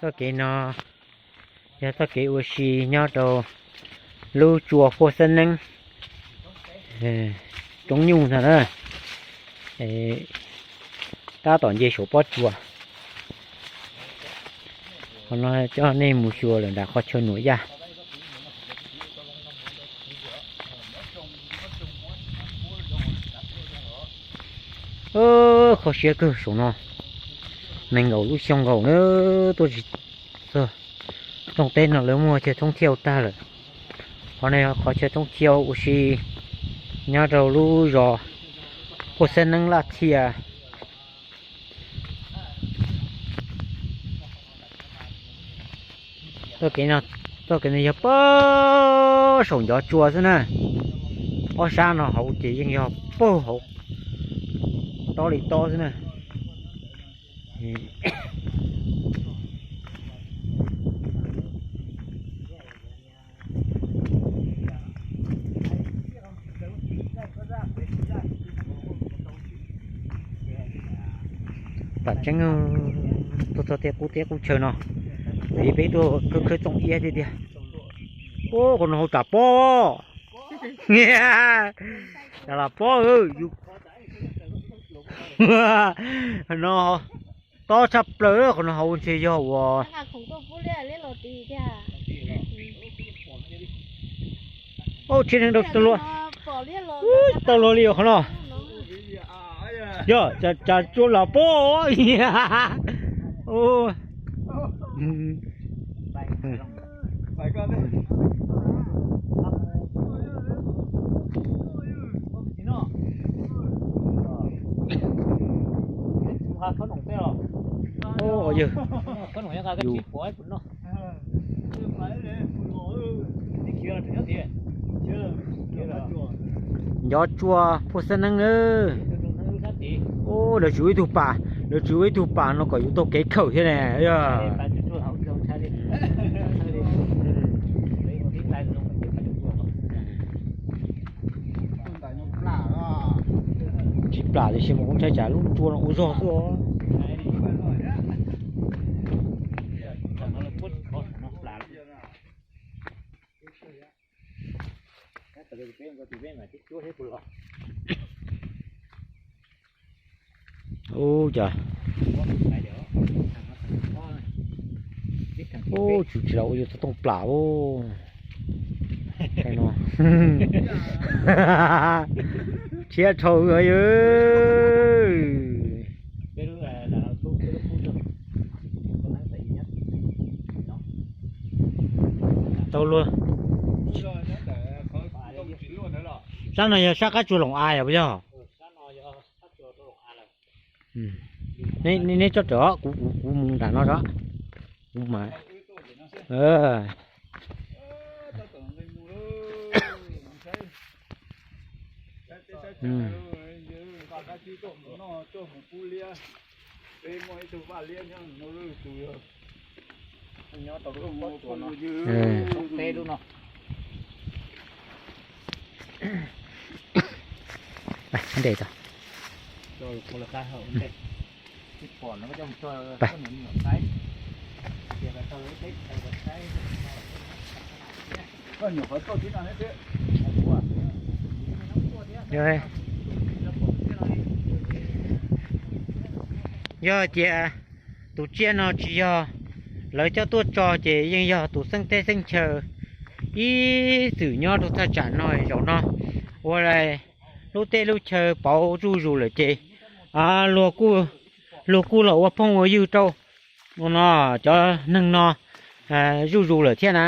Txoj kev no yog txoj kev ua si nyob rau lub tsua Phuaj Xeeb Neeb, roob nyuj ntag na. Tab tom nce saum pob tsuas. Qhov no coj nej mus xyuas lawm nram qhov chaw Nuam Yaj. Kho siab kawg saum no, nees nkaum lub xyoo nkaus na tuaj tsis txog. Rooj teb no lawv muag chaw thoob thiaj tag lawm. Qhov no yog qhov chaw thoob thiaj ua si nyob rau lub zos Phuaj Xeeb Neeb Laj Txhiaj. Txoj kev no yog pab saum ncov tsua xwb na. Ob sab no hauv ces yeej yog pab hauv tob li tob xwb na. Pam tseeb, tuaj txog tej qub teb qub chaw no, peb tuaj khawb khawb txooj iab tiag tiag. Ub, qhov no hauv tsam pob, tsam lam pob, no tob tshaj plaws, qhov no hauv ntshe yog uas, ub, tsheb neeg rau tsis tau luag, tsis tau luag li qhov no. Yog tsam tsua lam pob. Yog, ncov tsua Phuaj Xeeb Neeb na. Ub, lawv tsum ib tug pas, lawv tsum ib tug pas no kom yus tau kev khawm thiab ne. Yog tsis plam tiam sis mas kuv ntshai tsam lub tsua no ua zog xwb os. Ub, cas, ub, tsum tsis los ua yus txoj tooj plam ub. Thiab dhau yus. Tau luag. Sab no yog sab qab tsua Loos Av yog puas yog? Neb tsob rawm, kuv mus nram no tso. Kuv mas, ntes tau. Yog tias tus tsiaj no tsis yog lawv coj tuaj tso ces yeej yog tus xeeb teb xeeb chaw ib txwm nyob rau thaj tsam no zaum no ua lub teb lub chaw pauv zuj zus lawm ces luag kuj los ua phooj ua ywg rau no cov neeg no zuj zus lawm thiab na.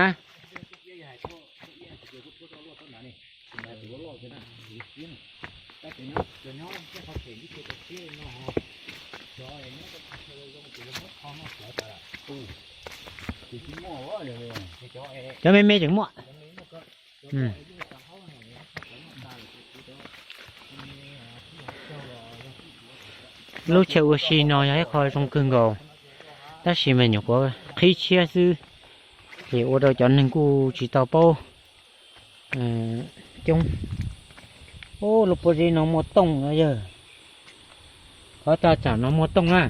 Cov me me tseem muaj. Lub chaw ua si no yog ib qho zoo kawg nkaus, tab sis mas nyuam qhuav qhib tshiab xwb, ces ua rau cov neeg kuj tsis tau paub coob. Ub, lub pob zeb no muaj tooj no yog, qhov thaj tsam no muaj tooj na.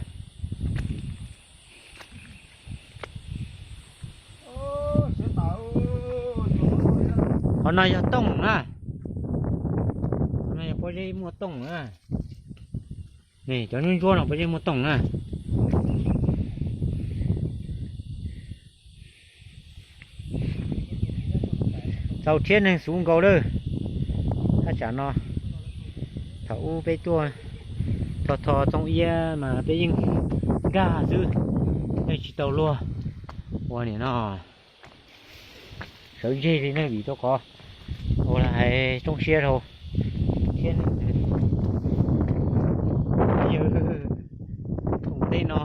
No yog tooj na. No yog pob zeb muaj tooj na. Cov ntsuab ntsuab no pob zeb muaj tooj na. Txaus rhiab neeg xuv nkaus lawm. Thaj tsam no, thaum ub peb tuaj tho tho txooj iab mas peb yeej nkag xwb, yeej tsis tau luag ua nim no. Sawv ntseg li nej vim rau qhov ua hais roob siab rau thiab. Yog tej no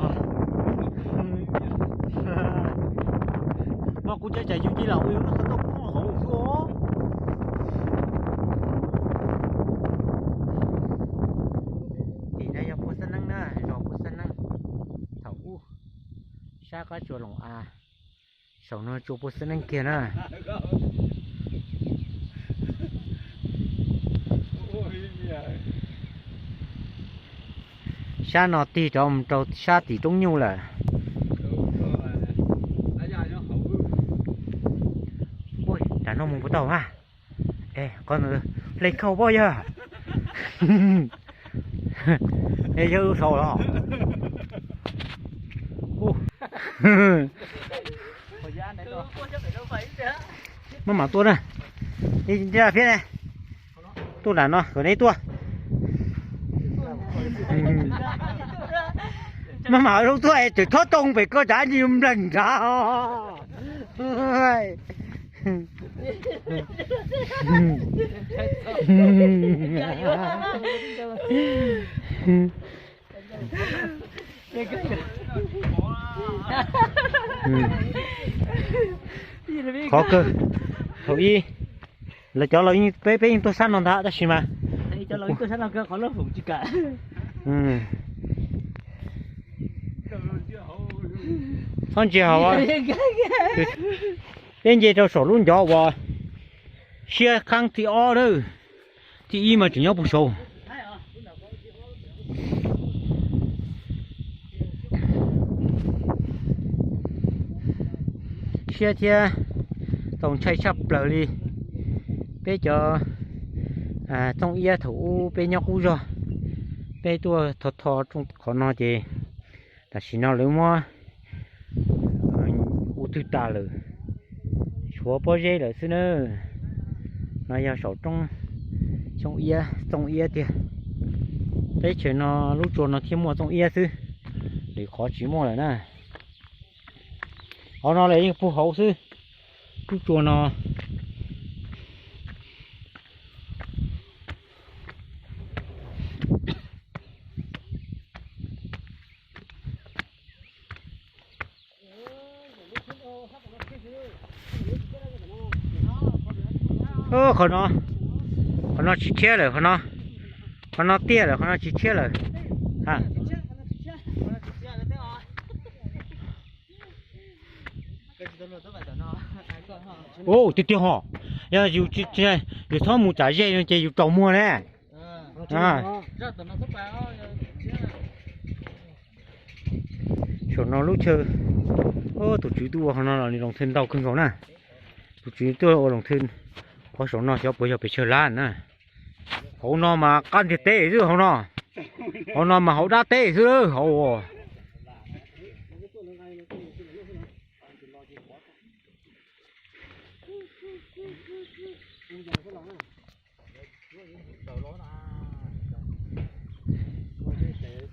mas kuv cov cas yus cia los ua yus lub qhov tauj poob hauv xwb os. Tim no yog Pua Xab Neeb na, zos Pua Xab Neeb. Thaum ub sab qab tsuas Loos Av, saum no tsuas Pua Xab Neeb kiag na. Sab no tig rov mus rau sab tim roob nyuj lawm. Ua cas no mus puas tau ha? Qhov ntawd hle khau pob yog. Yog lub saud los. Maj mam tuaj na. Thiab ne, tuaj nram no kom neb tuaj. Maj mam zoo tuaj es tseem thob tooj pem koj tsam nws npleeg nrad. Qhov kawg, thaum ib lawv cov los peb yeej tuaj sab no ntag tab sis mas txhob ntsia hauv. Peb nce rau saum lub ncov uas siab qhaab thib ob na. Thib ib mas tseem nyob puag saud. Siab thiab txaus ntshai tshaj plaws li. Peb cov txooj iab thaum ub peb nyob qub zog, peb tuaj tho tho qhov no ces tam sim no lawv muab ua twg tas lawm, tshuav pob zeb lawm xwb na. No yog saum roob xyoob iab txooj iab tiag. Teb chaws no lub tsua no thiaj muaj txooj iab xwb, lwm qhov tsis muaj lawm na. Qhov no lawv yeej puag hauv xwb, lub tsua no. Qhov no, qhov no tsis tshiab lawm, qhov no tiaj lawm, qhov no tsis tshiab lawm. Tiag tiag hos, yog yus txhob mus tsam ze no ces yus raus muag ne. Saum no lub chaw, tus tswv tuaj ua hauv no los nws loos thwj ntau kawg nkaus na. Tus tswv tuaj ua loos thwj qhov saum no xyov puas yog pes tsawg lab na. Hauv no mas qab ntiag teb xwb hauv no. Hauv no mas hauv dab teb xwb hauv.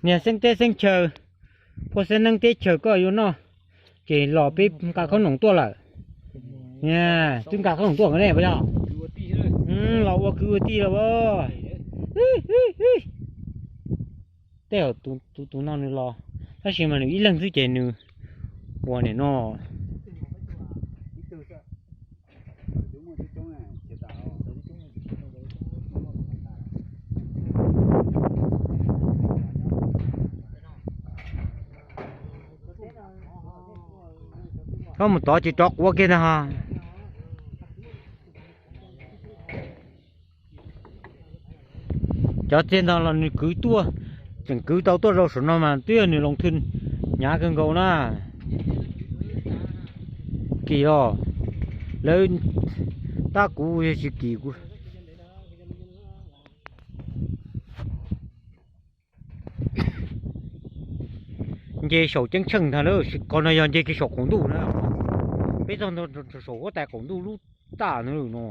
Niag xeeb teb xeeb chaw, Pua Xab Neeb teb chaws koj yuav noj, ces los peb nqa khaub noom tuaj lawm. Twb nqa khaub noom tuaj ne puas yog? Los ua kwv ua tij los. Tej zaum tus no nws los, tab sis mas nws ib leeg xwb ces nws ua nim no. Txhob mus tod ces rov quav kiag ntag. Cov txiag ntawd los nws kwv tuaj, tseem kwv tau tuaj rau saum no mas twb yog nws loos thwj hnyav kawg nkaus na. Kim os, lawv Tab kuv tsis kim kuv nce saum ceeb tsheej ntag lawm, ko no yog nce kiag saum qaum ntuj na. Peb txog nto saum huab tais qaum ntuj lub taj no no.